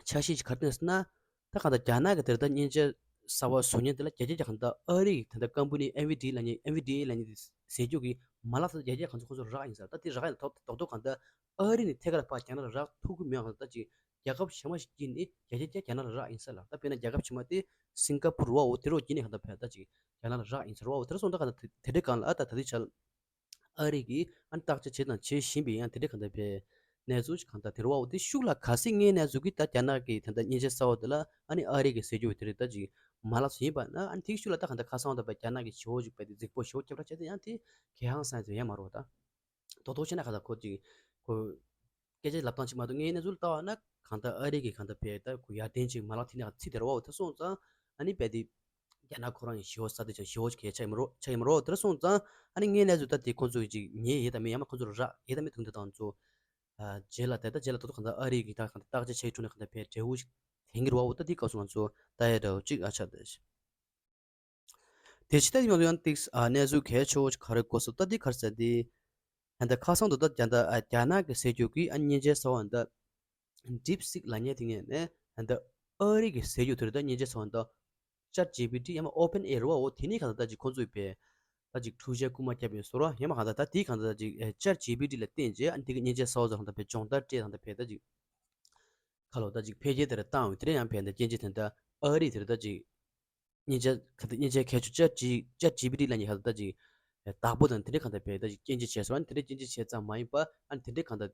འཆར་གཞི་ཅིག་ག་རེ་བཏིང་ཟེར་ན། ད་གང་ལྟར་རྒྱ་ནག་གི་དེར་ད་མཉེན་ཆས་གསར་བ་བཟོ་མཁན་དེ་ལ་རྒྱ་སྐྱེད་ཀྱི་གང་ལྟར་ཨ་རི་གི་ད་ལྟ་ཀམ་པ་ནི་ཨེན་ཝི་ཌི་ལབ་མཁན་ཨེན་ཝི་ཌི་ལབ་མཁན་དེ་ཟས་རྒྱུ་གི་མ་ལག་ཚོ་རྒྱ་སྐྱེད་གང་ཚོ་ཁོང་ཚོར་རག་ཡིན་ས། ད་དེ་རག་ཡིན་ཐོག་ཐོག་ཐོག་གང་ལྟར་ཨ་རི་ནས་ཐད་ཀར་ཕར་རྒྱ་ནག་ལ་རག་ཐུབ་ཀྱི་མེད་གང་ལྟར་ད་ཅིག་རྒྱལ་ཁབ་གཞན་མ་ཞིག་བརྒྱུད་ནས་རྒྱ་སྐྱེད་ཀྱི་རྒྱ་ནག་ལ་རག་ཡིན་ས་ལ། ད་དཔེར་ན་རྒྱལ་ཁབ་ཕྱི་མ་དེ་སིང་ག་པུར་བ་འོ་དེ་རུ་བརྒྱུད་ནས་གང་ལྟར་ཕར་ད་ཅིག་རྒྱ་ནག་ལ་རག་ཡིན་ས་རེད་བ། འོ་དེ་རུ་སོང་ད་གང་ལྟར་དེ་དེ་འདྲའི་སྒང་ལ་ཨ་ད་ད་དེ་ཆ་ལ། ཨ་རི་གིས་ཨ་ནི་བརྟག་དཔྱད་བྱས་དང་བྱེད་བཞིན་པའི་ཡང་དེ་འདྲའི་གང་ལྟར་བའི་གནས་ཚུལ་ཞིག་གང་ལྟར་དེ་རུ་བ། འོ་དེ་ཤུགས་ལ་ག་ཚད་ངའི་གནས་ཚུལ་གྱིས་ད་རྒྱ་ནག་གི་ད་ལྟ་མཉེན་ཆས་གསར་བ་དེ་ལ་ཨ་ནི་ཨ་རི་གིས་ཟས་རྒྱུ་དེ་རེད་ད་ཅིག་མ་ལག་ཚོ་ཡིན་པ་ན་ཨ་ནི་དེའི་ཤུགས་ལ་ད་གང་ལྟར་ཁ་སང་བ་ད་བའི་རྒྱ་ནག་གི་ཞི་བོ་ཞིག་བས་དེ་རྫིག་པོ་ཞི་བོ་ཁྱབ་བསྒྲགས་བྱས་ཏེ་ཡང་དེ་གལ་ཧང་སང་ཚོད་ཡང་མ་རེད་བ་ད། དོ་དོ་བྱས་ན་གང་ལྟར་ཁོ་ཅིག་ཁོ་སྐད་ཆ་ལབ་སྟངས་ཅིག་མ་གཏོགས་ངའི་གནས་ཚུལ་ལྟ་བ་ན་གང་ལྟར་ཨ་རི་གིས་གང་ལྟར་བས་ད་ཁོ་ཡར་ལྡན་ཅིག་མ་ལག་དེ་ནས་ཚིག་དེ་རུ་བ། འོ་དེ་སོང་ཙང་ཨ་ནི་བས་དེ། རྒྱ་ནག་ཁོ་རང་ཡང་ཞི་བོ་ས་དེ་ཅང་ཞི་བོ་ཅིག་གལ་ཆེ་ཡིན་མ་རོ་ཆེ་ཡིན་མ་རོ། དེ་འདྲ་སོང་ཙང་ཨ་ནི་ངའི་གནས་ཚུལ་ད་དེ་ཁོང་ཚོ་གི་ཅིག་ཉེ་ཡོད་དམ་མེད་ཡང་མ་ཁོང་ཚོར་རག་ཡོད་དམ་མེད་དུང་དེ་དང་ཚོ། རྗེས་ལ་དེ་ལྟ་རྗེས་ལ་ད་དུང་གང་ལྟར་ཨ་རི་གི་ད་གང་ལྟར་བརྟག་དཔྱད་བྱེད་ཁྲོད་ནས་གང་ལྟར་བས་འབྲས་བུ་ཞིག་ཐོན་གྱི་རེད་བ། འོ་ད་དེ་སྐབས་སུ་ང་ཚོ་ལྟ་ཡ་འདྲ་བོ་ཅིག་ཨ་ཆགས་བསྡད་ཤག་དེ་ཕྱི་ད་ཡོང་ཡང་ཏིག་ཨ་གནས་ཚུལ་གལ་ཆེ་བོ་ག་རེ་གོ་སོང་ད་འདི་ག་རེ་ཟེར་ཏེ། ད་ལྟ་ཁ་སང་དུ་ད་རྒྱ་ད་ཨ་རྒྱ་ནག་གི་སྲིད་ཇུས་ཀྱིས་ཨ་མཉེན་ཆས་གསར་བ་ད་ཌིབ་སིག་ལབ་མཁན་དེ་ངས་ནས་ད་ལྟ་ཨ་རི་གི་སྲིད་ཇུས་དེ་རེད། ད་མཉེན་ཆས་གསར་བ་ད་ཅེཊ་ཇི་པི་ཊི་ཡང་མ་ཨོ་པན་ཨེ་ཨའི་འོ་དེ་ནས་གང་ལྟར་ད་ཅིག་ཁོང་ཚོས་པའི་ད་ཅིག་འཕྲུལ་ཆས་རྐུན་མ་བརྒྱབ་ཡོད་སོ་ར་ཡང་མ་གང་ལྟར་ད་དེའི་གང་ལྟར་ད་ཅིག་ཅེཊ་ཇི་པི་ཊི་ལ་བརྟེན་རྗེས་ཨ་ནི་དེ་གི་མཉེན་ཆས་གསར་བ་ཚོ་གང་ལྟར་པའི་སྦྱོང་བརྡར་སྤྲད་གང་ལྟར་པའི་ད་ཅིག་ཁ་ལོ་ད་ཅིག་འཕེལ་རྒྱས་དེ་ར་བཏང་ཡོད་དེ་རེད། ཡང་ཕན་ད་སྐྱེན་ཅི་དེ་ད་ཨ་རི་དེ་ར་ད་ཅིག་མཉེན་ཆས་ག་ད་མཉེན་ཆས་གལ་ཆེ་ཅེཊ་ཇི་ཅེཊ་ཇི་པི་ཊི་ལབ་མཁན་ག་ད་ད་ཅིག་བདག་པོ་དང་དེ་འདྲའི་ག་ད་བས་ད་ཅིག་སྐྱེན་ཅི་བྱས་སོང་། ཨ་ནི་དེ་འདྲའི་སྐྱེན་ཅི་བྱས་ཙམ་མ་ཡིན་པ་ཨ་ནི་དེ་འདྲའི་ག་ད་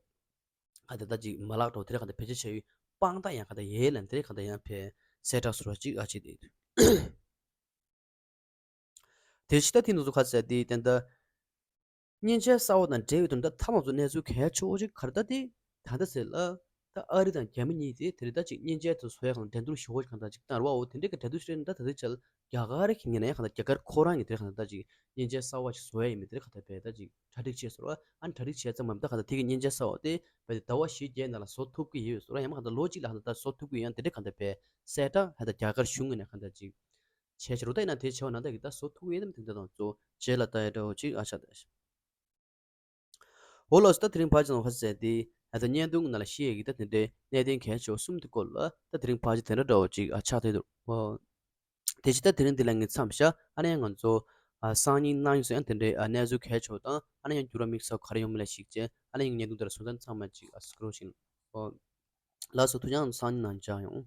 ག་ད་ད་ཅིག་མ་ལག་འགྲོ་དེ་འདྲའི་ག་ད་བེད་སྤྱོད་བྱས་ཡོད་དཔང་རྟགས་ཡང་ག་ད་ཡས་ལ་དེ་འདྲའི་ག་ད་ཡང་ཕན་གསལ་བསྒྲགས་སོ་ར་ཅིག་ཨ་ཅེ་དེ། དེ་ཕྱི་ད་དེ་ནང་དུ་ཁ་གསལ་དེ་བསྟན་ད། མཉེན་ཆས་གསར་བ་དང་འབྲེལ་བའི་དོན་དུ་ད་ཐ་མ་ཚོ་གནས་ཚུལ་གལ་ཆེ་བོ་ཞིག་ག་རེ་ད་དེ་ད་ལྟ་ཟེར་ལ། ད་ཨ་རི་དང་རྒྱ་མི་གཉིས་དེ་དེ་རེད་ད་ཅིག་མཉེན་ཆས་དེ་བཟོ་ཡ་གང་འགྲན་བསྡུར་ཞུ་བོ་ཞིག་གང་ད་ཅིག་བཏང་ར་བ་འོ་དེ་འདྲའི་གི་འགྲན་བསྡུར་ཞིག་རེད། ད་ད་དེ་ཆ་ལ་རྒྱ་གར་གི་ངོས་ནས་ཡང་གང་ད་རྒྱ་གར་ཁོ་རང་གི་དེ་གང་ད་ཅིག་མཉེན་ཆས་གསར་བ་ཞིག་བཟོ་ཡ་ཡིན་མིན་དེ་གང་ད་བས་ད་ཅིག་གྲ་སྒྲིག་བྱས་སོ་ར། ཨ་ནི་གྲ་སྒྲིག་བྱས་ཙམ་མམ་ད་གང་ད་དེ་གི་མཉེན་ཆས་གསར་བ་དེ་བས་ད་ཟླ་བ་བཞིའི་རྗེས་ནང་ལ་བཟོ་ཐུབ་ཀྱི་ཡོད་སོ་ར། ཡང་མ་གང་ད་ལོ་གཅིག་ལ་གང་ད་བཟོ་ཐུབ་ཀྱི་ཡོད། ཡང་དེ་འདྲའི་གང་ད་བས་གསལ་བསྒྲགས་ཧ་ད་རྒྱ་གར་གཞུང་ངོས་ནས་གང་ད་ཅིག་བྱས་ཕྱིར་རོ་ད་ཡིན་ན་དེ་བྱས་པ་ན་ད་གི་ད་བཟོ་ཐུབ་ཡོད་དམ་དེ་འདྲ་དང་གཙོ་རྗེས་ལ་ལྟ་ཡ་འདྲ་བོ་ཅིག་ཨ་ཆ་ད་ཤ། འོ་ལགས་སོ། ད་དེ་རིང་ཕལ་ཆེར་ནང་ཁ་ཟེར་ཏེ་ད་ལྟ་བརྙན་ཐུང་ནང་ལ་ཤེས་ཡས་ཀྱི་ད་དེ་འདྲའི་གནད་དོན་གལ་ཆེ་བ་གསུམ་དེ་སྐོར་ལ་ད་དེ་རིང་ཕལ་ཆེར་དེ་འདྲ་འདྲ་བོ་ཅིག་ཨ་ཆགས་བསྡད་འདུག་འོ། དེ་ཕྱི་ད་དེ་རིང་འདི་ལ་ངས་མཚམས་བཞག་ཨ་ནི་ཡང་ང་ཚོ་ཨ་སང་ཉིན་གནངས་ཉིན་སོགས་ཡང་དེ་འདྲའི་ཨ་གནས་ཚུལ་གལ་ཆེ་བ་དང་ཨ་ནི་ཡང་འགྱུར་བ་དམིགས་བསལ་ག་རེ་ཡོང་མིན་ལ་གཞིགས་བྱས་ཨ་ནི་ཡང་བརྙན་ཐུང་དེ་ལ་སོང་ཙང་ཚང་མ་ཅིག་ཨ་སྐུ་རོགས་ཤིག་འོ། ལགས་སོ། ཐུགས་རྗེ་གནང་། སང་ཉིན་ནང་མཇལ་ཡོང་།